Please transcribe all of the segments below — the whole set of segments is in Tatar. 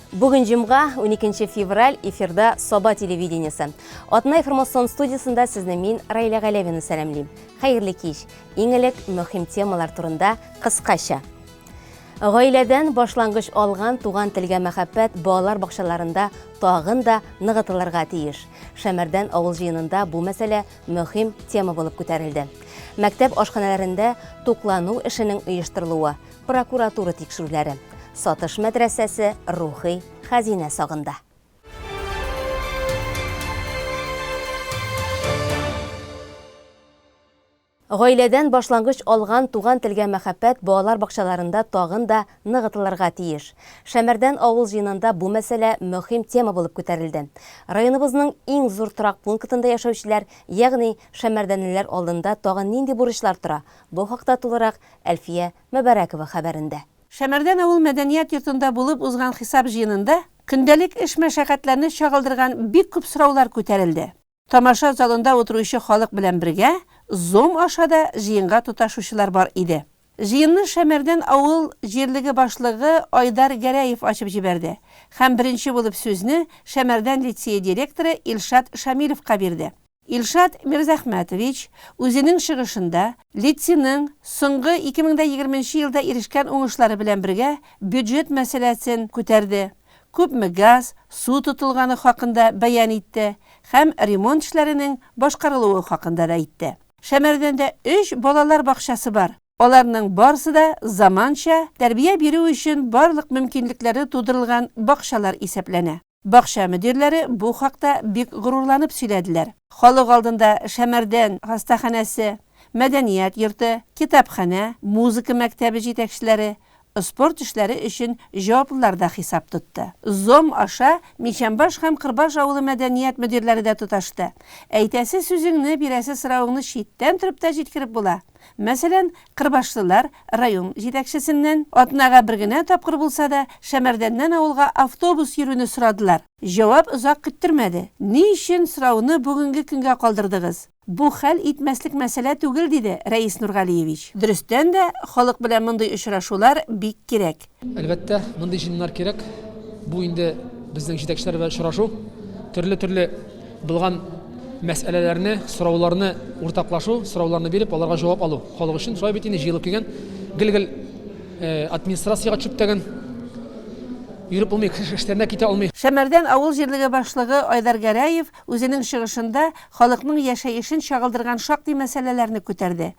Бүген җомга, 12 февраль, эфирда Саба телевидениесе. Атна информацион студиясендә сезне мин, Раилә Галәвина сәламлим. Хәерле кич. Иң элек мөһим темалар турында кыскача. Гаиләдән башлангыч алган туган телгә мәхәббәт балалар бакчаларында тагын да ныгытылырга тиеш. Шәмәрдән авыл җыенында бу мәсьәлә мөһим тема булып күтәрелде. Мәктәп ашханәләрендә туклану эшенең оештырылуы, прокуратура тикшерүләре, Сатыш мәдрәсәсе рухи хәзинә сагында. Гаиләдән башлангыч алган туган телгә мәхәббәт балалар бакчаларында тагын да ныгытылырга тиеш. Шәмәрдән авыл җыенында бу мәсьәлә мөһим тема булып күтәрелде. Районыбызның иң зур торак пунктында яшәүчеләр, ягъни шәмәрдәнлеләр алдында тагын нинди бурычлар тора? Бу хакта тулырак Әлфия Мөбарәкова хәбәрендә. Шәмәрдән авыл мәдәният йортында булып узган хисап җыенында көндәлек эш-мәшәкатьләрне чагылдырган бик күп сораулар күтәрелде. Тамаша залында утыручы халык белән бергә Zoom аша да җыенга тоташучылар бар иде. Җыенны Шәмәрдән авыл җирлеге башлыгы Айдар Гәрәев ачып җибәрде һәм беренче булып сүзне Шәмәрдән лицее директоры Илшат Шамилевка бирде. Илшат Мирзәхмәтович үзенең чыгышында лицейның соңгы 2020 нче елда ирешкән уңышлары белән бергә бюджет мәсьәләсен күтәрде, күпме газ, су тотылганы хакында бәян итте һәм ремонт эшләренең башкарылуы хакында да әйтте. Шәмәрдәндә өч балалар бакчасы бар. Аларның барысы да заманча, тәрбия бирү өчен барлык мөмкинлекләре тудырылган бакчалар исәпләнә. Бакча мөдирләре бу хакта бик горурланып сөйләделәр. Халык алдында Шәмәрдән хастаханәсе, мәдәният йорты, китапханә, музыка мәктәбе җитәкчеләре, спорт эшләре өчен җаваплылар да хисап тотты. Зом аша Мичәнбаш һәм Кырбаш авылы мәдәният мөдирләре дә тоташты. Әйтәсе сүзеңне, бирәсе соравыңны читтән торып та җиткереп була. Мәсәлән, кырбашлылар район җитәкчесеннән, атнага бер генә тапкыр булса да, Шәмәрдәннән авылга автобус йөрүне сорадылар. Җавап озак көттермәде. Ни өчен сорауны бүгенге көнгә калдырдыгыз? Бу хәл итмәслек мәсьәлә түгел, диде Рәис Нургалиевич. Дөрестән дә, халык белән мондый очрашулар бик кирәк. Әлбәттә, мондый җыеннар кирәк. Бу инде безнең җитәкчеләр белән очрашу, төрле-төрле булган мәсьәләләрне, сорауларны уртаклашу, сорауларны биреп, аларга җавап алу. Халык өчен шулай бит инде җыелып килгән, гел-гел администрациягә төшеп тәген йөреп булмый, эшләренә китә алмый. Шәмәрдән авыл җирлеге башлыгы Айдар Гәрәев үзенең чыгышында халыкның яшәешен чагылдырган шактый мәсьәләләрне күтәрде.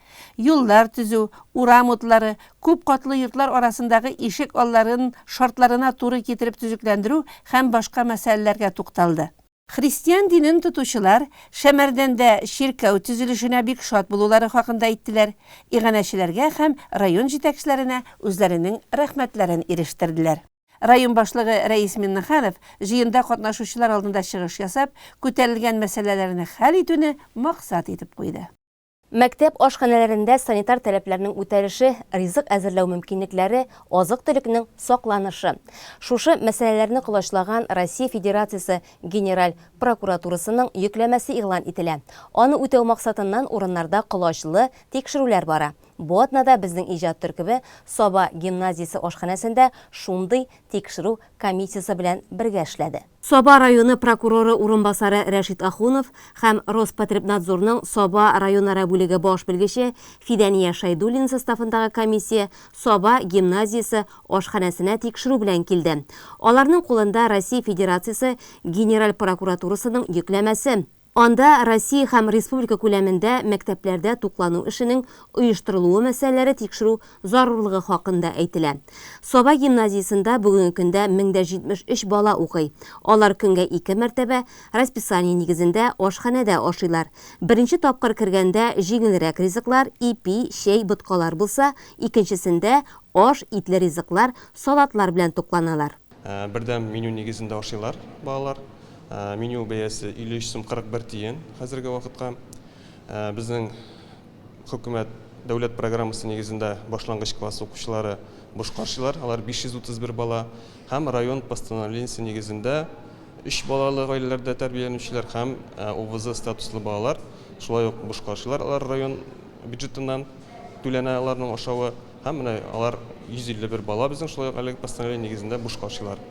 Юллар төзү, урам утлары, күп катлы йортлар арасындагы ишек алларын шартларына туры китереп төзекләндерү һәм башка мәсьәләләргә тукталды. Христиан динен тотучылар Шәмәрдәндә чиркәү төзелешенә бик шат булулары хакында әйттеләр, иганәчеләргә һәм район җитәкчеләренә үзләренең рәхмәтләрен ирештерделәр. Район башлыгы Рәис Миннеханов җыенда катнашучылар алдында чыгыш ясап, күтәрелгән мәсьәләләрне хәл итүне максат итеп куйды. Мәктәп ашханәләрендә санитар таләпләрнең үтәлеше, ризык әзерләү мөмкинлекләре, азык-төлекнең сакланышы. Шушы мәсьәләләрне колачлаган Россия Федерациясе Генераль прокуратурасының йөкләмәсе игълан ителә. Аны үтәү максатыннан урыннарда колачлы тикшерүләр бара. Бу атнада безнең иҗат төркеме Саба гимназиясе ашханәсендә шундый тикшерү комиссиясе белән бергә эшләде. Саба районы прокуроры урынбасары Рәшит Ахунов һәм Роспотребнадзорның Саба районара бүлеге баш белгече Фидәния Шәйдуллина составындагы комиссия Саба гимназиясе ашханәсенә тикшерү белән килде. Аларның кулында Россия Федерациясе Генераль прокуратурасының йөкләмәсе. Анда Россия һәм республика күләмендә мәктәпләрдә туклану эшенең оештырылуы мәсьәләләре тикшерү зарурлыгы хакында әйтелә. Саба гимназиясендә бүгенге көндә 1073 бала укый. Алар көнгә ике мәртәбә, расписание нигезендә, ашханәдә ашыйлар. Беренче тапкыр кергәндә җиңелрәк ризыклар, ипи, чәй, боткалар булса, икенчесендә аш, итле ризыклар, салатлар белән тукланалар. Бердәм меню нигезендә ашыйлар балалар. Меню бәясе 53 сум 41 тиен хәзерге вакытка. Безнең хөкүмәт дәүләт программасы нигезендә башлангыч класс укучылары бушка ашыйлар, алар 531 бала, һәм район постановлениесе нигезендә өч балалы гаиләләрдә тәрбияләнүчеләр һәм ОВЗ статуслы балалар шулай ук бушка ашыйлар, алар район бюджетыннан түләнә аларның ашавы. Һәм менә алар 151 бала безнең шулай ук әлеге постановление нигезендә бушка ашыйлар.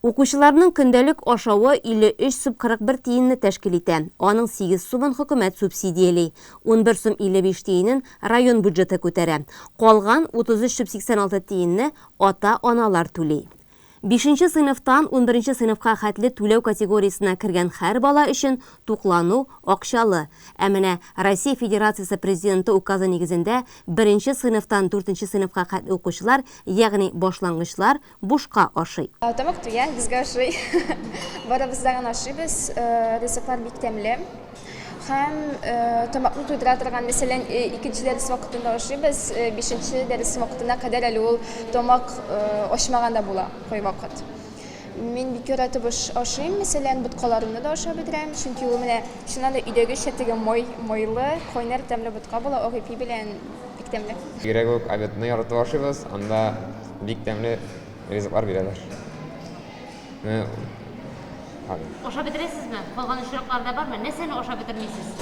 Укучыларның көндәлек ашавы 53 сум 41 тиенне тәшкил итә. Аның 8 сумын хөкүмәт субсидияли, 11 сум 55 тиенен район бюджеты күтәрә. Калган 33 сум 86 тиенне ата-аналар түли. Бишенче сыйныфтан унберенче сыйныфка хәтле түләү категориясенә кергән һәр бала өчен туклану акчалы. Ә менә Россия Федерациясе Президенты указы нигезендә беренче сыйныфтан дүртенче сыйныфка хәтле укучылар, ягъни башлангычлар, бушка ашый. Тамак туя, безгә ошый. Барыбыз да гына ашыйбыз. Ризыклар бик тәмле. Һәм тамакны туйдыра торган, мәсәлән, икенче дәрес вакытында ашыйбыз, бишенче дәрес вакытына кадәр әле ул тамак ачмаган да була кайвакыт. Мин бик яратып ашыйм, мәсәлән, боткаларымны да ашап бетерәм, чөнки ул менә чыннан да өйдәгечә теге май, майлы, кайнар тәмле ботка була, ак ипи белән бик тәмле. Бигрәк үк обедны яратып ашыйбыз, анда Бик тәмле ризыклар бирәләр. Менә Ашап бетерәсезме? Калган очраклар да бармы? Нәрсәне ашап бетермисез?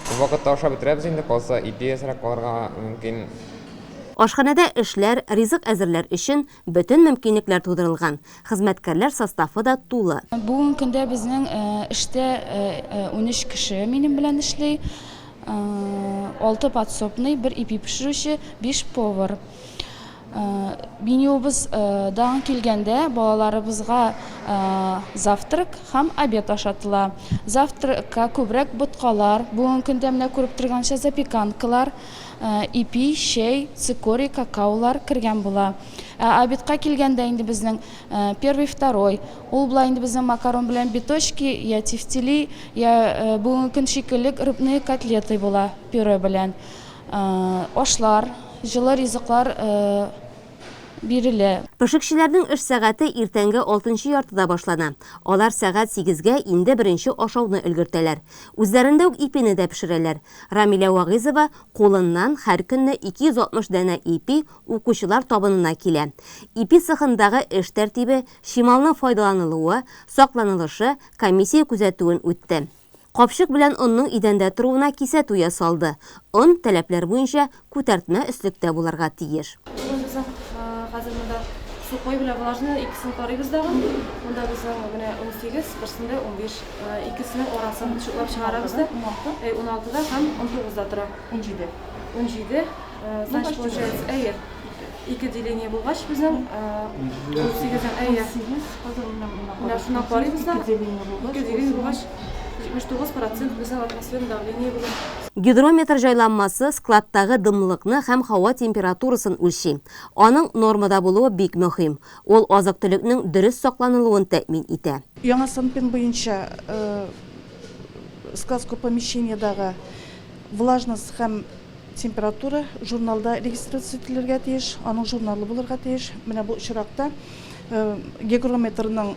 Күп вакытта ашап бетерәбез инде, калса ипи әзрәк калырга мөмкин. Ашханәдә эшләр, ризык әзерләр өчен бөтен мөмкинлекләр тудырылган. Хезмәткәрләр составы да тулы. Бүгенге көндә безнең эштә 13 кеше минем белән эшли. Алты подсобный, бер ипи пешерүче, биш повар. Менюыбыз дан килгәндә, балаларыбызга завтрак һәм обед ашатыла. Завтракка күбрәк боткалар, бүгенге көндә менә күреп торганча запеканкалар, ипи, чәй, цикорий, какаолар кергән була. Ә обедка килгәндә инде безнең первый, второй, ул була инде безнең макарон белән биточки, я тефтели, я бүгенге көн шикелле рыбные котлеты була пюре белән. Ашлар, җылы ризыклар бирелә. Пешекчеләрнең эш сәгате иртәнге алтынчы яртыда башлана. Алар сәгать сигезгә инде беренче ашауны өлгертәләр. Үзләрендә үк ипине дә пешерәләр. Рамилә Вагыйзова кулыннан һәр көнне 260 данә ипи укучылар табынына килә. Ипи цехындагы эш тәртибе, чималның файдаланылуы, сакланылышы комиссия күзәтүен үтте. Капчык белән онның идәндә торуына кисәтү ясалды. Он, таләпләр буенча, күтәртмә өслектә булырга тиеш. Бүген безнең хәзер монда сухой белән влажный икесен карыйбыз дагы. Монда безнең менә 18, берсендә 15. Икесенең арасын чутлап чыгарабыз да. Әй, 16-да һәм 19-да тора. 17. 17. Значит, получается, әйе. Ике деление булгач безнең 18-дән әйе. Менә шуннан карыйбыз да. Ике деление булгач 79 процент безнең атмосферный давление бүген. Гидрометр җайланмасы складтагы дымлылыкны һәм һава температурасын үлчи. Аның нормада булуы бик мөһим. Ул азык-төлекнең дөрес сакланылуын тәэмин итә. Яңа СанПиН буенча складской помещениедагы влажность һәм Температура журналда регистрация ителергә тиеш, аның журналы булырга тиеш. Менә бу очракта гигрометрның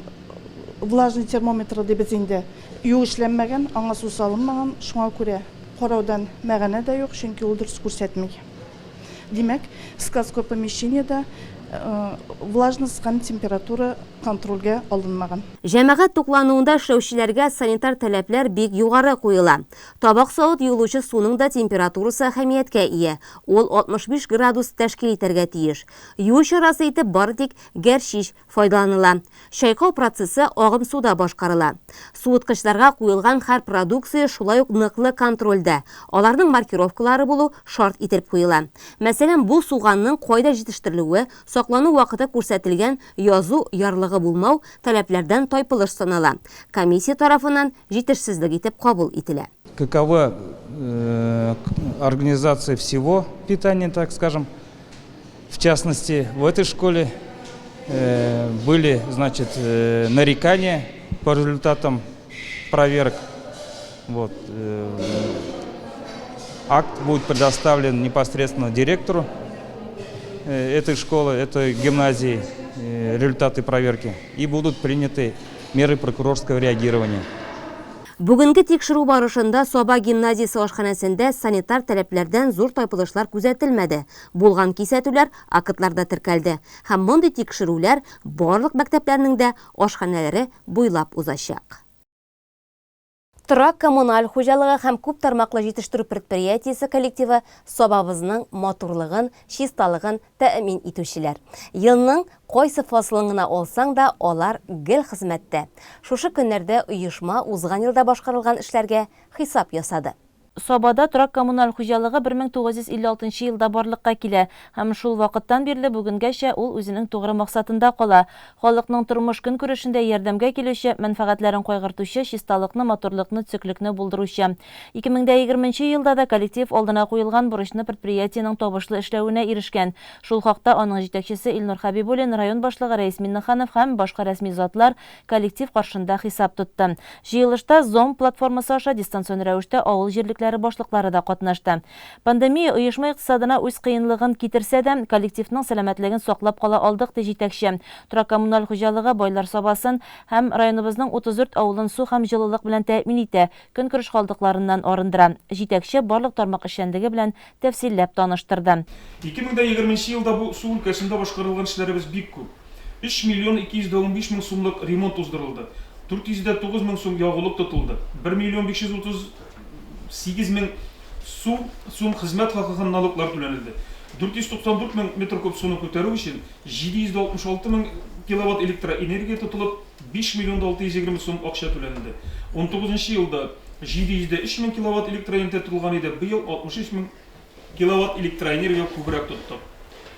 влажный термометры дибез инде, юк эшләнмәгән, аңа су салынмаган, шуңа күрә караудан мәгънә дә юк, чөнки ул дөрес күрсәтми. Димәк, складской помещениедә влажность һәм температура контрольгә алынмаган. Җәмәгать туклануында эшләүчеләргә санитар таләпләр бик югары куела. Табак-савыт юылучы суның да температурасы әһәмияткә ия, ул 65 градус тәшкил итәргә тиеш. Юу чарасы итеп бары тик гәрчич файдаланыла. Чайкау процессы агым суда башкарыла. Суыткычларга куелган һәр продукция шулай ук ныклы контрольдә, аларның маркировкалары булу шарт ителеп куела. Мәсәлән, бу суганның кайда җитештерелүе, саклану вакыты күрсәтелгән язу ярлыгы булмау таләпләрдән тайпылыш санала. Комиссия тарафыннан җитешсезлек итеп кабул ителә. Какова организация всего питания, так скажем. В частности, в этой школе были, значит, нарекания по результатам проверок. Вот. Акт будет предоставлен непосредственно директору этой школы, этой гимназии, результаты проверки, и будут приняты меры прокурорского реагирования. Бүгенге тикшерү барышында Саба гимназиясе ашханәсендә санитар таләпләрдән зур тайпылышлар күзәтелмәде. Булган кисәтүләр актларда теркәлде. Һәм мондый тикшерүләр барлык мәктәпләрнең дә ашханәләре буйлап узачак. Торак-коммуналь хуҗалыгы һәм күп тармаклы җитештерү предприятиесе коллективы Сабабызның матурлыгын, чисталыгын тәэмин итүчеләр. Елның кайсы фасылын гына алсаң да, алар гел хезмәттә. Шушы көннәрдә оешма узган елда башкарылган эшләргә хисап ясады. Сабада торак-коммуналь хуҗалыгы 1956 нчы елда барлыкка килә һәм шул вакыттан бирле бүгенгәчә ул үзенең тугры максатында кала, халыкның тормыш-көнкүрешендә ярдәмгә килүче, мәнфәгатьләрен кайгыртучы, чисталыкны, матурлыкны, төзеклекне булдыручы. 2020 нче елда да коллектив алдына куелган бурычны предприятиенең табышлы эшләвенә ирешкән. Шул хакта аның җитәкчесе Илнур Хәбибуллин, район башлыгы Рәис Миннеханов һәм башка рәсми затлар коллектив каршында хисап тотты. Җыелышта Zoom платформасы аша дистанцион рәвештә авыл җирлекләре башлыклары да катнашты. Пандемия оешма икътисадына үз кыенлыгын китерсә дә, коллективның сәламәтлеген саклап кала алдык, ди җитәкче. Торак-коммуналь хуҗалыгы Байлар Сабасын һәм районыбызның 34 авылын су һәм җылылык белән тәэмин итә, көнкүреш калдыкларыннан арындыра. Җитәкче барлык тармак эшчәнлеге белән тәфсилләп таныштырды. 2020 нче елда бу су өлкәсендә башкарылган эшләребез бик күп. 3 миллион 215 мең сумлык ремонт уздырылды, 409 мең сум ягулык тотылды, 1 миллион 538 мең су сум хезмәт хакы һәм налоглар түләнелде, 494 мең метр куб суны күтәрү өчен 766 мең киловатт электроэнергия тотылып, 5 миллион да 620 сум акча түләнелде. Унтугызынчы елда 703 мең киловатт электроэнергия тотылган иде, быел 63 мең киловатт электроэнергия күбрәк тоттык.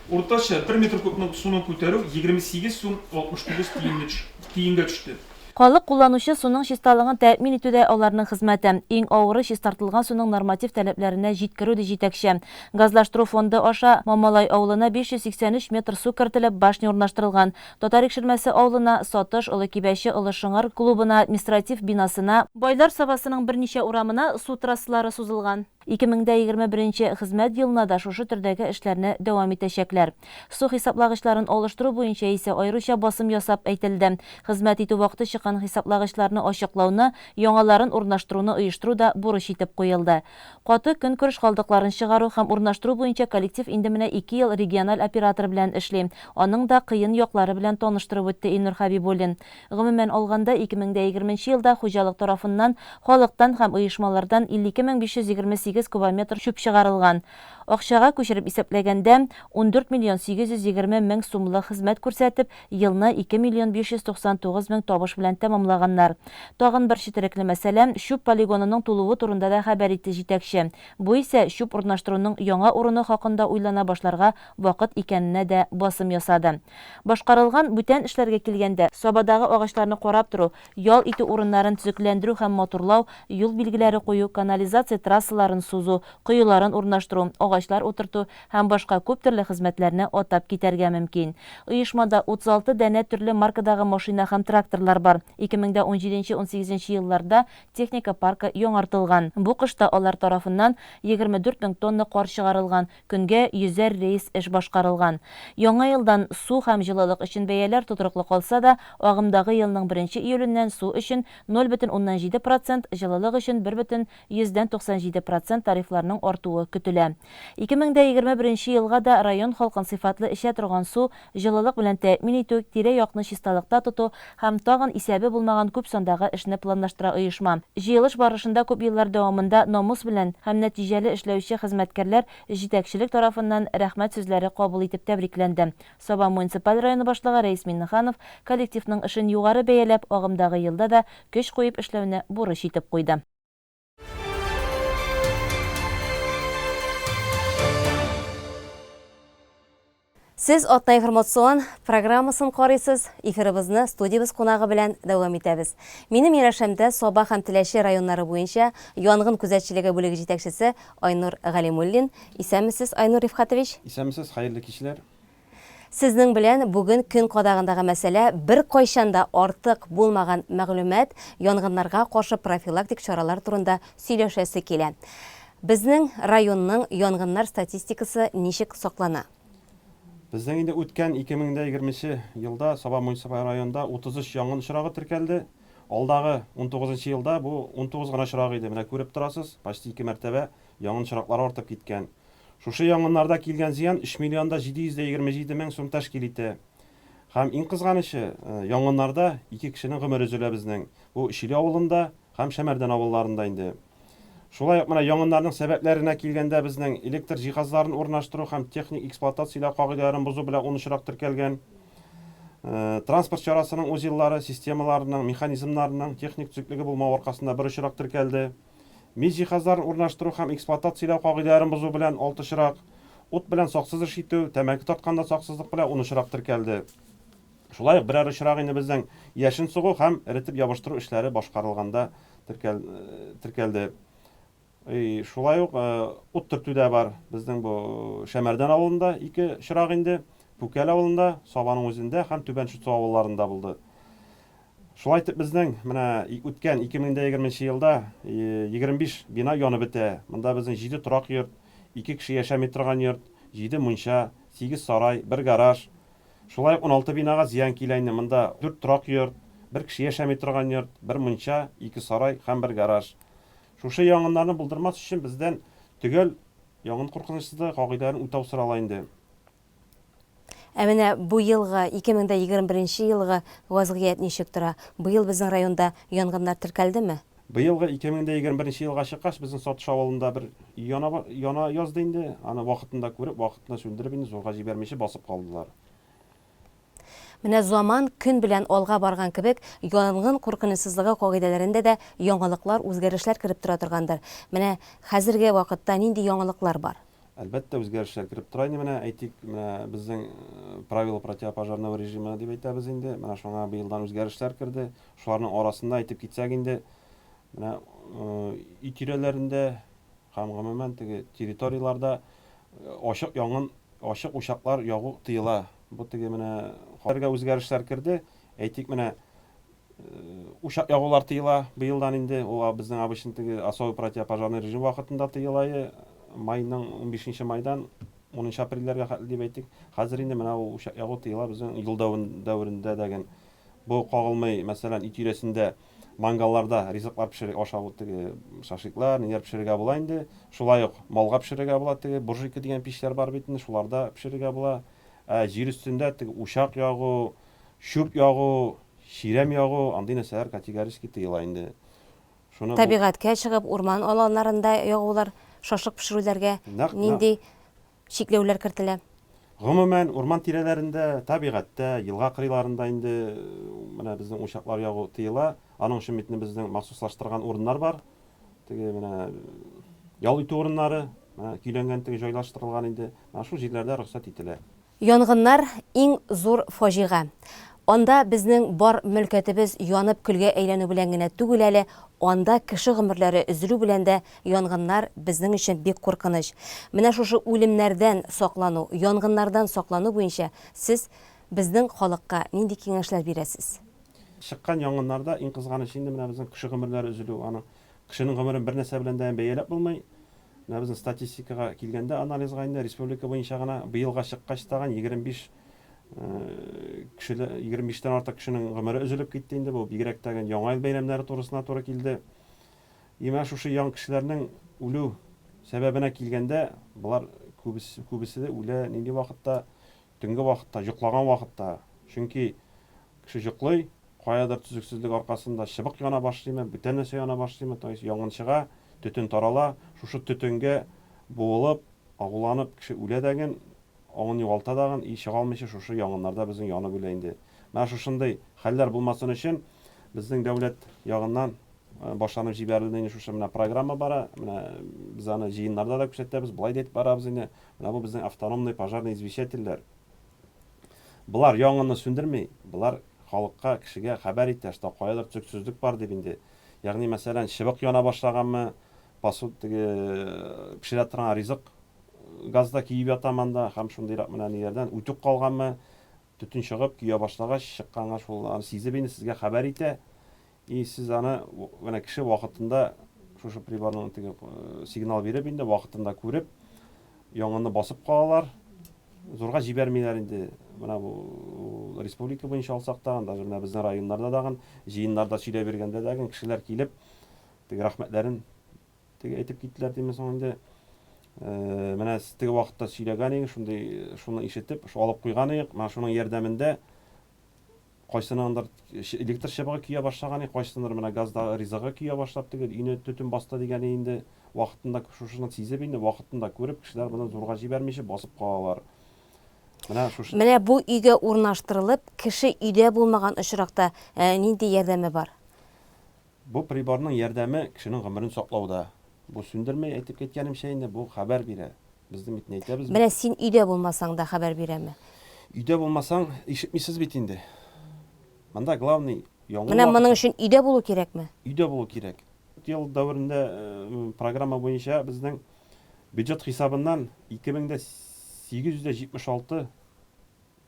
Уртача бер метр кубның суны күтәрү 28 сум 69 тиенне тиенгә төште. Халык кулланучы суның чисталыгын тәэмин итү дә аларның хезмәте. Иң авыры, чистартылган суның норматив таләпләренә җиткерү, ди җитәкче. Газлаштыру фонды аша Мамалай авылына 583 метр су кертелеп, башня урнаштырылган. Татар Икшермәсе авылына, Сатыш, Олы Кибәче, Олы Шыңар клубына, административ бинасына, Байлар Сабасының берничә урамына су трассалары сузылган. 2021 нче хезмәт елына да шушы төрдәге эшләрне дәвам итәчәкләр. Су хисаплагычларын алыштыру буенча исә аеруча басым ясап әйтелде. Хезмәт итү вакыты чыккан хисаплагычларны ачыклауны, яңаларын урнаштыруны оештыру да бурыч итеп куелды. Каты көнкүреш калдыкларын чыгару һәм урнаштыру буенча коллектив инде менә ике ел региональ оператор белән эшли. Аның да кыен яклары белән таныштырып үтте Илнур Хәбибуллин. Гомумән алганда, 2020 нче елда хуҗалык тарафыннан халыктан һәм оешмалардан 52528 кубометр чүп чыгарылган. Акчага күчереп исәпләгәндә, 14 миллион 820 мең сумлык хезмәт күрсәтеп, елны 2 миллион 599 мең табыш белән тәмамлаганнар. Тагын бер четерекле мәсьәлә, чүп полигонының тулуы турында да хәбәр итте җитәкче. Бу исә чүп урнаштыруның яңа урыны хакында уйлана башларга вакыт икәненә дә басым ясады. Башкарылган бүтән эшләргә килгәндә, Сабадагы агачларны карап тору, ял итү урыннарын төзекләндерү һәм матурлау, юл билгеләре кую, канализация трассаларын сузу, коеларын урнаштыру, агачлар утырту һәм башка күп төрле хезмәтләрне атап китәргә мөмкин. Оешмада 36 данә төрле маркадагы машина һәм тракторлар бар. 2017 нче-унсигезенче елларда техника паркы яңартылган. Бу кышта алар тарафыннан 24 мең тонна кар чыгарылган, Көнгә йөзәр рейс эш башкарылган. Яңа елдан су һәм җылылык өчен бәяләр тотрыклы калса да, агымдагы елның беренче июленнән су өчен 0,7 процент, җылылык өчен 1,97 процент тарифларның артуы көтелә. 2021 елга да район халкын сыйфатлы эчә торган су, җылылык белән тәэмин итү, тирә-якны чисталыкта тоту һәм тагын исәбе булмаган күп сандагы эшне планлаштыра оешма. Җыелыш барышында күп еллар дәвамында намус белән һәм нәтиҗәле эшләүче хезмәткәрләр җитәкчелек тарафыннан рәхмәт сүзләре кабул итеп тәбрикләнде. Саба муниципаль районы башлыгы Рәис Миннеханов коллективның эшен югары бәяләп, агымдагы елда да көч куеп эшләүне бурыч итеп куйды. Сез Атна информацион программасын карыйсыз. Эфирыбызны студиябез кунагы белән дәвам итәбез. Минем янәшәмдә Саба һәм Теләче районнары буенча янгын күзәтчелеге бүлеге җитәкчесе Айнур Галимуллин. Исәнмесез, Айнур Рифхатович. Исәнмесез, хәерле кичләр. Сезнең белән бүген көн кадагындагы мәсьәлә беркайчан да артык булмаган мәгълүмат, янгыннарга каршы профилактик чаралар турында сөйләшәсе килә. Безнең районның янгыннар статистикасы ничек саклана? Безнең инде үткән 2020 нче елда Саба муниципаль районында 33 янгын очрагы теркәлде. Алдагы 19 нчы елда бу 19 гына очрак иде. Менә күреп торасыз, почти ике мәртәбә янгын очраклары артып киткән. Шушы янгыннарда килгән зыян 3 миллион да 727 мең сум тәшкил итә. Һәм иң кызганычы, янгыннарда ике кешенең гомере өзелә безнең. Бу Өчиле авылында һәм Шәмәрдән авылларында инде. Шулай ук менә янгыннарның сәбәпләренә килгәндә безнең электр җиһазларын урнаштыру һәм техник эксплуатацияләү кагыйдәләрен бозу белән ун очрак теркәлгән. Транспорт чарасының узеллары, системаларының, механизмнарының техник төзеклеге булмау аркасында бер очрак теркәлде. Мич җиһазларын урнаштыру һәм эксплуатацияләү кагыйдәләрен бозу белән алты очрак, ут белән саксыз эш итү, тәмәке тартканда саксызлык белән ун очрак теркәлде. Шулай ук берәр очрак инде безнең яшен сугу һәм эретеп ябыштыру эшләре башкарылганда теркәлде. И, шулай ук ут төртү дә бар. Безнең бу Шәмәрдән авылында ике очрак инде, Пүкәл авылында, Сабаның үзендә һәм Түбән Шытсу авылларында булды. Шулай итеп безнең менә үткән 2020 нче елда 25 бина янып бетә. Монда безнең 7 торак йорт, 2 кеше яшәми торган йорт, 7 мунча, 8 сарай, 1 гараж. Шулай ук 16 бинага зыян килә инде. Монда 4 торак йорт, 1 кеше яшәми торган йорт, 1 мунча, 2 сарай һәм 1 гараж. Шушы янгыннарны булдырмас өчен бездән төгәл янгын куркынычсызлыгы кагыйдәләрен үтәү сорала инде. Ә менә бу елгы, 2021 нче елгы вазгыять ничек тора? Быел безнең районда янгыннар теркәлдеме? Быелгы 2021 нче елга чыккач, безнең Сатыш авылында бер өй яна, яна язды инде. Аны вакытында күреп, вакытында сүндереп инде зурга җибәрмичә басып калдылар. Менә заман көн белән алга барган кебек, янгын куркынычсызлыгы кагыйдәләрендә дә яңалыклар, үзгәрешләр кереп тора торгандыр. Менә хәзерге вакытта нинди яңалыклар бар? Әлбәттә, үзгәрешләр кереп тора инде менә, әйтик, менә безнең правила противопожарного режима дип әйтәбез инде, менә шуңа быелдан үзгәрешләр керде. Шуларның арасында әйтеп китсәк инде, менә өй тирәләрендә һәм гомумән теге территорияләрдә ачык янгын, ачык учаклар ягу тыела. Бу теге менә хәзергә үзгәрешләр керде. Әйтик, менә Учак ягулар тыела быелдан инде. Ул безнең обычно теге особый противопожарный режим вакытында тыела и. Майның 15 майдан 10 апрельләргә хәтле дип әйтик. Хәзер инде менә ул учак ягу тыела безнең ел дәверендә дәген. Бу кагылмый, мәсәлән, өй тирәсендә мангалларда ризыклар пешереп ашау теге шашлыклар, ниләр пешерергә була инде. Шулай ук малга пешерергә була теге буржуйка дигән пичләр бар бит инде, шуларда пешерергә була. Ә җир өстендә теге учак ягу, чүп ягу, Чирәм ягу, андый нәрсәләр категорически тыела инде. Шуны бу. Табигатькә чыгып, урман аланнарында ягулар, шашлык пешерүләргә Нәкъ нинди чикләүләр кертелә? Гомумән, урман тирәләрендә, табигатьтә, елга кырыйларында инде менә безнең учаклар ягу тыела. Аның өчен бит инде безнең махсуслаштырган урыннар бар. Теге менә ял итү урыннары, менә көйләнгән теге җайлаштырылган инде. Менә шул җирләрдә рөхсәт ителә. Янгыннар, иң зур фаҗига. Анда безнең бар мөлкәтебез янып көлгә әйләнү белән генә түгел әле, анда кеше гомерләре өзелү белән дә янгыннар безнең өчен бик куркыныч. Менә шушы үлемнәрдән саклану, янгыннардан саклану буенча сез безнең халыкка нинди киңәшләр бирәсез? Чыккан янгыннарда иң кызганычы инде менә безнең кеше гомерләре өзелү. Аның кешенең гомерен бер нәрсә белән дә бәяләп булмый. Менә безнең статистикага килгәндә, анализга инде республика буенча гына быелга чыккач тагын 25 кеше, 25 тән артык кешенең гомере өзелеп китте инде. Бу бигрәк тә Яңа ел бәйрәмнәре турысына туры килде. И менә шушы яң кешеләрнең үлү сәбәбенә килгәндә, болар күбесе, күбесе дә үлә нинди вакытта? Төнге вакытта, йоклаган вакытта. Чөнки кеше йоклый, каядыр төзексезлек аркасында чыбык яна башлыймы, бүтән нәрсә яна башлыймы, то есть янгын чыга, төтен тарала, шушы төтенгә буылып, агуланып кеше үлә дәген, аңын югалта дагын и чыга алмыйча шушы янгыннарда безнең янып үлә инде. Менә шушындый хәлләр булмасын өчен безнең дәүләт ягыннан башланып җибәрелде инде шушы менә программа бара, менә без аны җыеннарда да күрсәтәбез, болай да әйтеп барабыз инде. Менә бу безнең автономный пожарный извещательләр. Болар янгынны сүндерми, болар халыкка, кешегә хәбәр итә, что каядыр төзексезлек бар дип инде. Ягъни, мәсәлән, чыбык яна башлаганмы, посуд теге пешерә торган ризык газда көеп ята монда һәм шундыйрак менә ниләрдән үтүк калганмы, төтен чыгып көя башлагач, чыкканга шул аны сизеп инде сезгә хәбәр итә. И сез аны менә кеше вакытында шушы приборның теге сигнал биреп инде вакытында күреп янгынны басып калалар. Зурга җибәрмиләр инде. Менә бу республика буенча алсак та, даже менә безнең районнарда дагын җыеннарда сөйләп йөргәндә дә кешеләр килеп теге рәхмәтләрен теге әйтеп киттеләр димме соң инде. Менә сез теге вакытта сөйләгән идегез, шундый шуны ишетеп, шул алып куйган идек. Менә шуның ярдәмендә. Кайсыныңдыр электр чыбыгы көя башлаган, кайсыныңдыр менә газда ризыгы көя башлап теге өйне төтен басты дигәне инде. Вакытында шушыны сизеп инде, вакытында күреп, кешеләр моны зурга җибәрмичә басып калалар. Менә шушы. Менә бу өйгә урнаштырылып, кеше өйдә булмаган очракта нинди ярдәме бар? Бу приборның ярдәме кешенең гомерен саклауда. Бу сүндерми, әйтеп киткәнемчә инде, бу хәбәр бирә. Безнең бит ни әйтәбез бит. Менә син өйдә булмасаң да хәбәр бирәме? Өйдә булмасаң, ишетмисез бит инде. Монда главный янгын Менә моның өчен өйдә булу кирәкме? Өйдә булу кирәк. Ел дәверендә программа буенча безнең бюджет хисабыннан 2876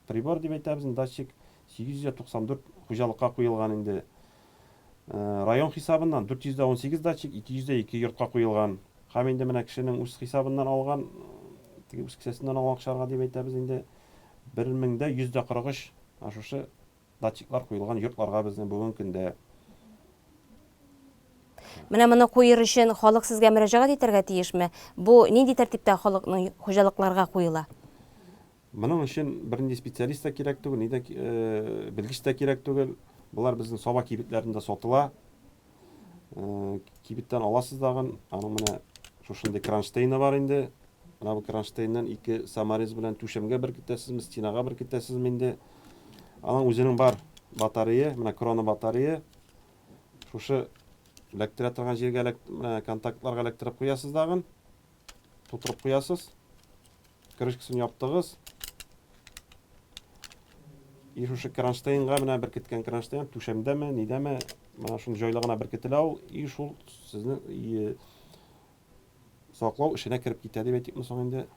Прибор дип әйтәбез инде, датчик 894 хуҗалыкка куелган инде. Район хисабыннан 418 датчик 202 йортка куелган. Һәм инде менә кешенең үз хисабыннан алган, теге үз кесәсеннән алган акчаларга дип әйтәбез инде, 1143 шушы датчиклар куелган йортларга безнең бүгенге көндә. Менә моны куер өчен халык сезгә мөрәҗәгать итәргә тиешме? Бу нинди тәртиптә халыкның хуҗалыкларга куела? Моның өчен бернинди специалист та кирәк түгел, ни дә, белгеч тә кирәк түгел. Болар безнең Саба кибетләрендә сатыла. Кибеттән аласыз дагын, аның менә шушындый кронштейны бар инде. Менә бу кронштейннан ике саморез белән түшәмгә беркетәсезме, стенага беркетәсезме инде. Аның үзенең бар батарея, менә крона батарея. Шушы эләктерә торган җиргә менә контактларга эләктереп куясыз дагын. Тутырып куясыз. Крышкасын яптыгыз. И шушы кронштейнга менә беркеткән кронштейн түшәмдәме, нидәме, менә шул җайлы гына беркетелә ул. И шул сезне саклау эшенә кереп китә дип әйтикме соң инде.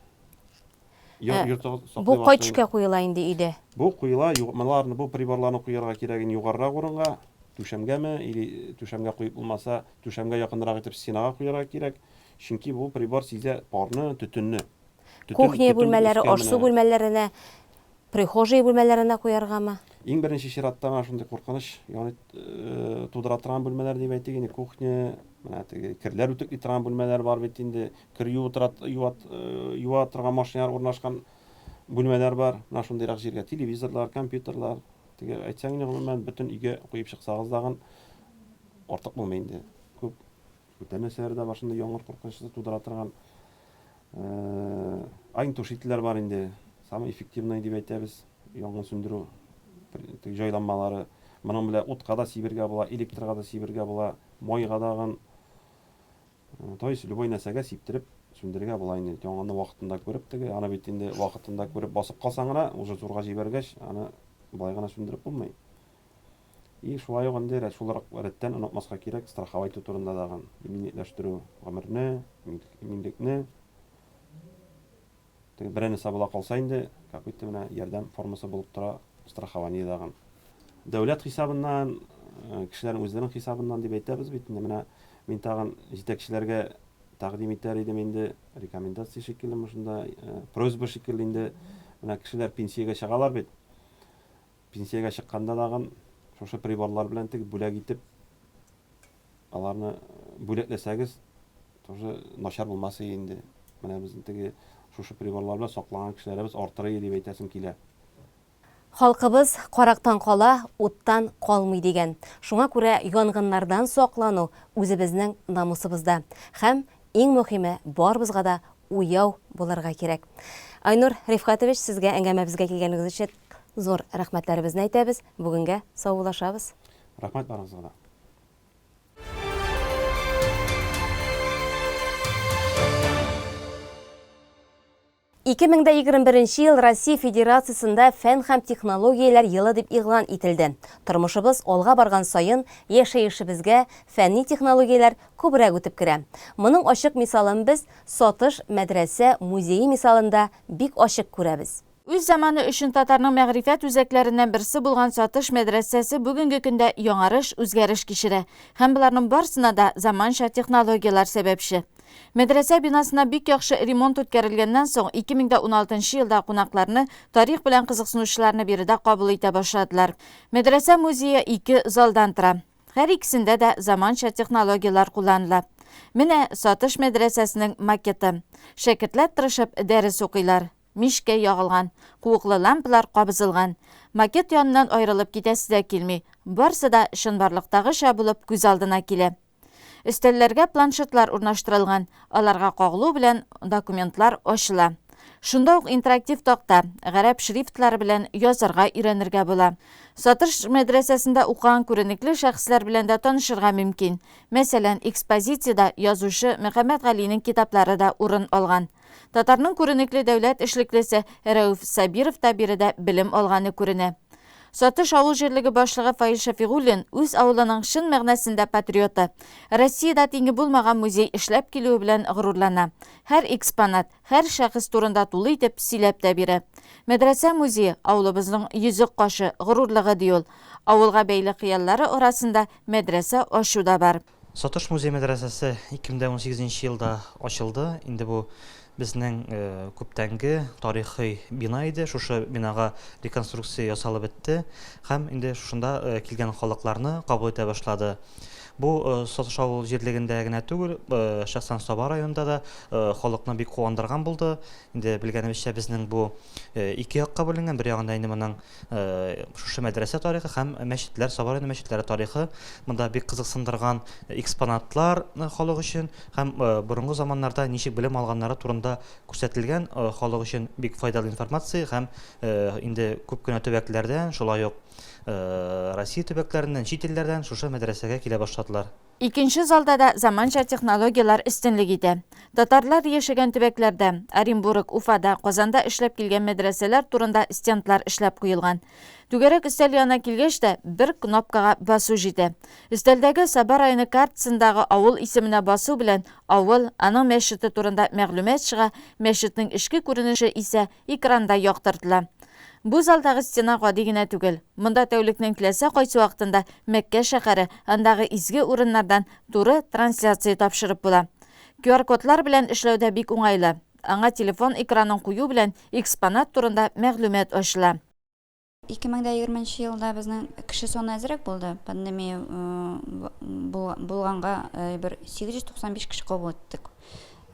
Ә, бу кай төшкә куела инде өйдә? Бу куела, монларны, бу приборларны куярга кирәк инде югарырак урынга, түшәмгәме, или түшәмгә куеп булмаса, түшәмгә якынрак итеп стенага куярга кирәк. Чөнки бу прибор сизә парны, төтенне. Төтен, Кухня төтен бүлмәләре, аш-су бүлмәләренә, прихожая бүлмәләренә куяргамы? Иң беренче чиратта менә шундый куркыныч яны э, тудыра торган бүлмәләр дип әйтик инде, кухня, менә теге керләр үтүкли торган бүлмәләр бар бит инде, кер юып тора, юа, э, юа торган машиналар урнашкан бүлмәләр бар. Менә шундыйрак җиргә телевизорлар, компьютерлар, теге әйтсәң инде гомумән бөтен өйгә куеп чыксагыз дагын артык булмый инде. Күп Бүтән нәрсәләр дә бар шундый яңгыр куркынычы тудыра торган. Огнетушительләр бар инде. Самый эффективный дип әйтәбез. Янгын сүндерү җайланмалары. Моның белән утка да сибергә була, электрга да сибергә була, майга дагын. То есть любой нәрсәгә сиптереп сүндерергә була инде. Янгынны вакытында күреп теге, аны бит инде вакытында күреп басып калсаң гына, уже зурга җибәргәч, аны болай гына сүндереп булмый. И шулай ук инде шул ук рәттән онытмаска кирәк страховать итү турында тагын, иминиятләштерү гомерне, иминлекне. Теге берәр нәрсә була калса инде, какой-то менә ярдәм формасы булып тора страхование тагын. Дәүләт хисабыннан, э, кешеләрнең үзләренең хисабыннан дип әйтәбез бит инде. Менә мин тагын җитәкчеләргә тәкъдим итәр идем инде, рекомендация шикелле шунда, э, просьба шикелле инде. Менә кешеләр пенсиягә чыгалар бит. Пенсиягә чыкканда тагын шушы приборлар белән теге бүләк итеп аларны бүләкләсәгез, тоже начар булмас иде инде. Менә безнең теге шушы приборлар белән сакланган кешеләребез артыр иде дип әйтәсем килә. Халкыбыз карактан кала, уттан калмый дигән. Шуңа күрә янгыннардан саклану үзебезнең намусыбызда. Һәм Иң мөхиме, барыбызга да уяу булырга кирәк. Айнур Рифкатович, сезгә әңгәмәбезгә килгәнегез өчен зур рәхмәтләребезне әйтәбез. Бүгенгә саубуллашабыз. Рәхмәт барыгызга да. 2021 ел Россия Федерациясендә фән һәм технологияләр елы дип игълан ителде. Тормышыбыз алга барган саен яшәешебезгә фәнни технологияләр күбрәк үтеп керә. Моның ачык мисалын без Сатыш мәдрәсә музее мисалында бик ачык күрәбез. Үз заманы өчен татарның мәгърифәт үзәкләреннән берсе булган Сатыш мәдрәсәсе бүгенге көндә яңарыш, үзгәреш кичерә. Һәм боларның барысына да заманча технологияләр сәбәпче. Мәдрәсә бинасына бик яхшы ремонт үткәрелгәннән соң, 2016 елда кунакларны, тарих белән кызыксынучыларны биредә кабул итә башладылар. Мәдрәсә музее ике залдан тора. Һәр икесендә дә заманча технологияләр кулланыла. Менә Сатыш мәдрәсәсенең макеты. Шәкертләр тырышып дәрес укыйлар. Мичкә ягылган, куыклы лампалар кабызылган. Макет яныннан аерылып китәсе дә килми, барсы да чынбарлыктагыча булып күз алдына килә. Өстәлләргә планшетлар урнаштырылган, аларга кагылу белән документлар ачыла. Шунда ук интерактив такта, гарәп шрифтлары белән язарга өйрәнергә була. Сатыш мәдрәсәсендә укыган күренекле шәхесләр белән дә танышырга мөмкин. Мәсәлән, экспозициядә язучы Мөхәммәт Галинең китаплары да урын алган. Татарның күренекле дәүләт эшлеклесе Рәүф Сабиров та биредә белем алганы күренә. Сатыш авыл җирлеге башлыгы Фаил Шәфигуллин үз авылының чын мәгънәсендә патриоты. Россиядә тиңе булмаган музей эшләп килүе белән горурлана. Һәр экспонат, һәр шәхес турында тулы итеп сөйләп тә бирә. Мәдрәсә музее, авылыбызның йөзек кашы, горурлыгы, ди ул. Авылга бәйле хыяллары арасында мәдрәсә ачу да бар. Сатыш музей-мәдрәсәсе 2018 нче елда ачылды. Инде бу безнең күптәнге тарихи бина иде. Шушы бинага реконструкция ясалып бетте һәм инде шушында килгән халыкларны кабул итә башлады. Бу Сатыш авыл җирлегендә генә түгел, шәхсән Саба районында да халыкны бик куандырган булды. Инде белгәнебезчә, безнең бу ике якка бүленгән. Бер ягында инде моның Шушы мәдрәсә тарихы һәм мәчетләр, Саба районы мәчетләре тарихы монда бик кызыксындырган экспонатлар халык өчен һәм борынгы заманнарда ничек белем алганнары турында күрсәтелгән халык өчен бик файдалы информация һәм инде күп кенә төбәкләрдән, шулай ук Россия төбәкләреннән, чит илләрдән шушы мәдрәсәгә килә башладылар. Икенче залда да заманча технологияләр өстенлек итә. Татарлар яшәгән төбәкләрдә, Оренбург, Уфада, Казанда эшләп килгән мәдрәсәләр турында стендлар эшләп куелган. Түгәрәк өстәл янына килгәч тә, бер кнопкага басу җитә. Өстәлдәге Саба районы картасындагы авыл исеменә басу белән авыл, аның мәчете турында мәгълүмат чыга, мәчетнең эчке күренеше исә экранда яктыртыла. Бу залдагы стена гади генә түгел. Монда тәүлекнең теләсә кайсы вакытында Мәккә шәһәре, андагы изге урыннардан туры трансляция тапшырып була. QR-кодлар белән эшләү дә бик уңайлы. Аңа телефон экранын кую белән экспонат турында мәгълүмат ачыла. 2020 нче елда безнең кеше саны әзрәк булды. Пандемия булганга бер 895 кеше кабул иттек.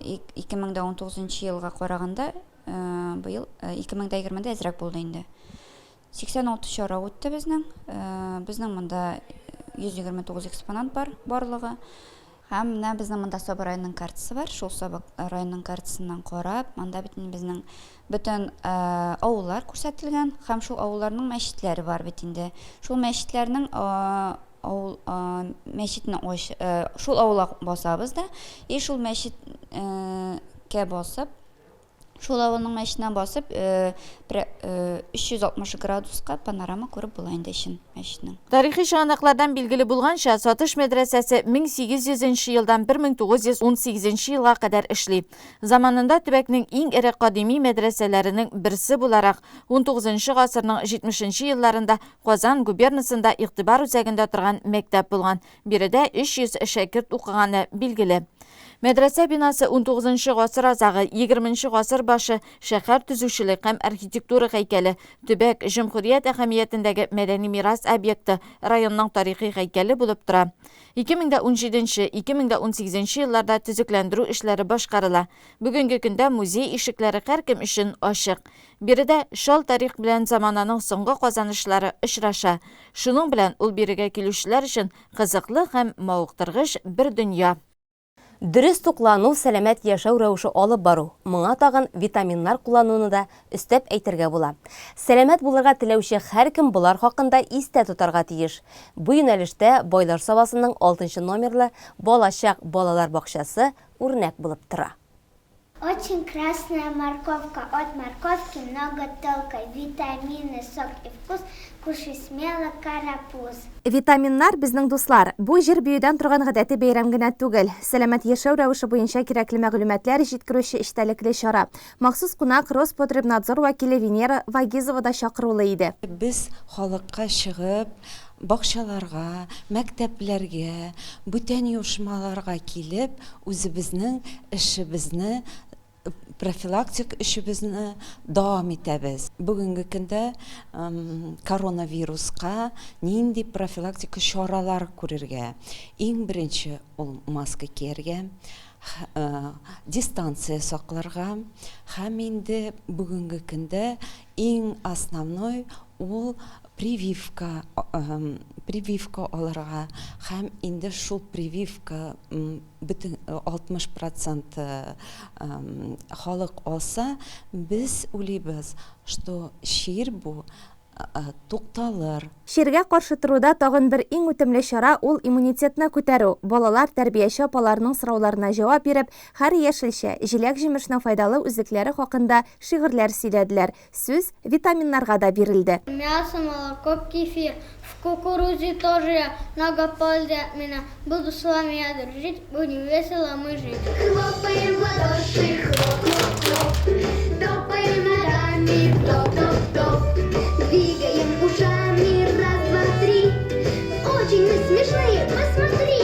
2019 нчы елга караганда Быел 2020-дә әзрәк булды инде. 86 чара үтте безнең. Безнең монда 129 экспонат бар барлыгы. Һәм менә безнең монда Саба районының картасы бар. Шул Саба районының картасыннан карап, монда бит инде безнең бөтен авыллар күрсәтелгән һәм шул авылларның мәчетләре бар бит инде. Шул мәчетләрнең авыл мәчетне шул авылга басабыз да, и шул мәчеткә басып, Шул авылның мәчетенә басып, 360 градуска панорама күреп була инде эчен мәчетнең. Тарихи чыганаклардан билгеле булганча, Сатыш мәдрәсәсе 1800 нче елдан 1918 нче елга кадәр эшли. Заманында төбәкнең иң эре кадими мәдрәсәләренең берсе буларак, унтугызынчы гасырның 70 нче елларында Казан губернасында игътибар үзәгендә торган мәктәп булган. Биредә 300 шәкерт укыганы билгеле. Мәдрәсә бинасы унтугызынчы гасыр азагы, егерменче гасыр башы шәһәр төзүчелек һәм архитектура һәйкәле, төбәк, җөмһүрият әһәмиятендәге мәдәни мирас объекты, районның тарихи һәйкәле булып тора. 2017 2018 елларда төзекләндерү эшләре башкарыла. Бүгенге көндә музей ишекләре һәркем өчен ачык. Биредә чал тарих белән замананың соңгы казанышлары очраша. Шуның белән ул бирегә килүчеләр өчен кызыклы һәм мавыктыргыч бер дөнья. Дөрес туклану, сәламәт яшәү рәвеше алып бару, моңа тагын витаминнар куллануны да өстәп әйтергә була. Сәламәт булырга теләүче һәркем болар хакында истә тотарга тиеш. Бу юнәлештә Байлар Сабасының алтынчы номерлы Балачак балалар бакчасы үрнәк булып тора. Очень красная морковка, от морковки много толка, витамины, сок и вкус, кушай смело, карапуз. Витаминнар, безнең дуслар. Бу җыр-биюдән торган гадәти бәйрәм генә түгел. Сәламәт яшәү рәвеше буенча кирәкле мәгълүматлар җиткерүче эчтәлекле чара. Махсус кунак Роспотребнадзор вәкиле Венера Вагизова да чакырулы иде. Без халыкка чыгып, бакчаларга, мәктәпләргә, бүтән оешмаларга килеп, Үзебезнең эшебезне, профилактик эшебезне дәвам итәбез. Бүгенге көндә коронавируска нинди профилактика чаралар күрергә? Иң беренче ул маска кияргә. Дистанция сакларга һәм инде бүгенге көндә иң основной ул прививка, прививка алырга һәм инде шул прививка бөтен 60 процент халык алса, без уйлыйбыз, что чир бу тукталыр. Чиргә каршы торуда тагын бер иң үтемле чара ул иммунитетны күтәрү. Балалар тәрбияче апаларының сорауларына җавап биреп, һәр яшелчә, җиләк-җимешнең файдалы үзлекләре хакында шигырьләр сөйләделәр. Сүз витаминнарга да бирелде. Мясо, молоко, кефир, в кукурузе тоже много пользы от меня. Буду с вами я дружить, будем весело мы жить. Хлопаем в ладоши, хлоп-хлоп-хлоп, топаем ногами, топ-топ-топ, двигаем ушами, раз, два, три. Очень мы смешные, посмотри.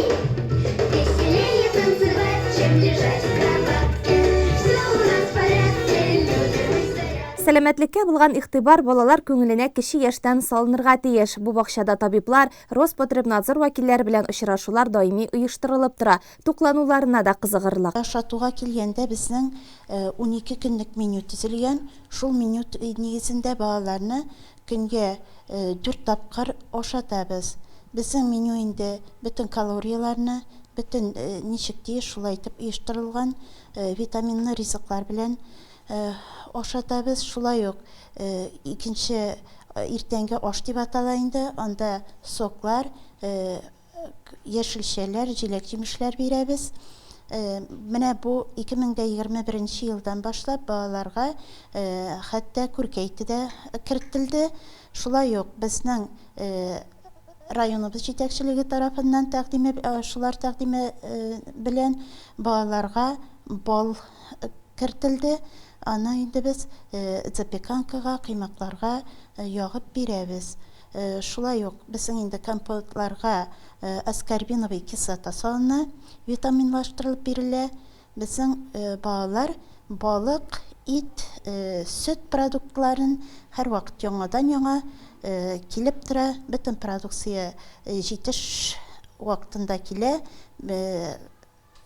Веселее танцевать, чем лежать в кроватке. Все у нас в порядке, любим мы зарядку. Сәламәтлеккә булган игътибар балалар күңеленә кече яшьтән салынырга тиеш. Бу бакчада табиблар, Роспотребнадзор вәкилләре белән очрашулар даими оештырылып тора, туклануларына да кызыгырлык. Ашатуга килгәндә, безнең 12 көнлек меню төзелгән. Шул меню нигезендә балаларны көнгә дүрт тапкыр ашатабыз. Безнең меню инде бөтен калорияләрне, бөтен ничек тиеш шулай итеп оештырылган, витаминлы ризыклар белән ашатабыз. Шулай ук икенче иртәнге аш дип атала инде, анда соклар, яшелчәләр, җиләк-җимешләр бирәбез. Менә бу 2021 елдан башлап балаларга хәтта күркә ите дә кертелде. Шулай ук безнең районыбыз җитәкчелеге тарафыннан тәкъдиме, шулар тәкъдиме белән балаларга бал Кертелде, аны инде без запеканкага, коймакларга ягып бирәбез. Шулай ук безнең инде компотларга аскорбиновый кислота салына, витаминлаштырылып бирелә. Безнең балалар балык, ит, сөт продуктларын һәрвакыт яңадан-яңа килеп тора, бөтен продукция җитеш вакытында килә.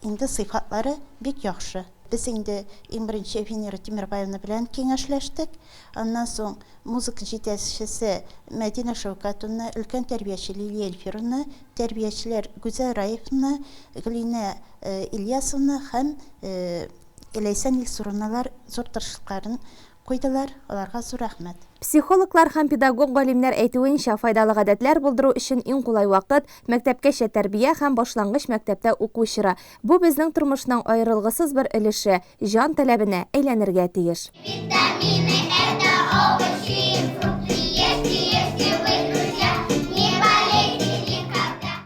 Инде сыйфатлары бик яхшы. Без инде иң беренче Венера Тимербаевна белән киңәшләштек. Аннан соң музыка җитәкчесе Мәдинә Шәүкәтовна, өлкән тәрбияче Лилия Эльфировна, тәрбиячеләр Гүзәл Раевна, Гөлинә Ильясовна һәм Ләйсән Илсуровналар зур тырышлыкларын Куйдылар, аларга зур рәхмәт. Психологлар һәм педагог галимнәр әйтүенчә, файдалы гадәтләр булдыру өчен иң кулай вакыт, мәктәпкәчә тәрбия һәм башлангыч мәктәптә уку чоры. Бу безнең тормышның аерылгысыз бер өлеше, җан таләбенә әйләнергә тиеш. Витамины это овощи и фрукты, ешьте, ешьте вы, друзья, не болейте никогда.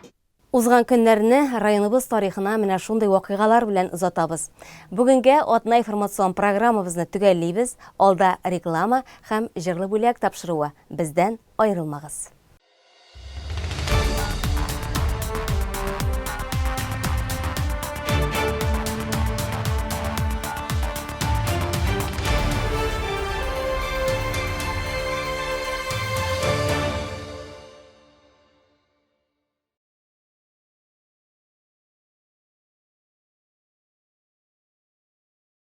Узган көннәрне районыбыз тарихына менә шундый вакыйгалар белән озатабыз. Бүгенгә атна информацион программабызны төгәллибез, алда реклама һәм җырлы бүләк тапшыруы, бездән аерылмагыз.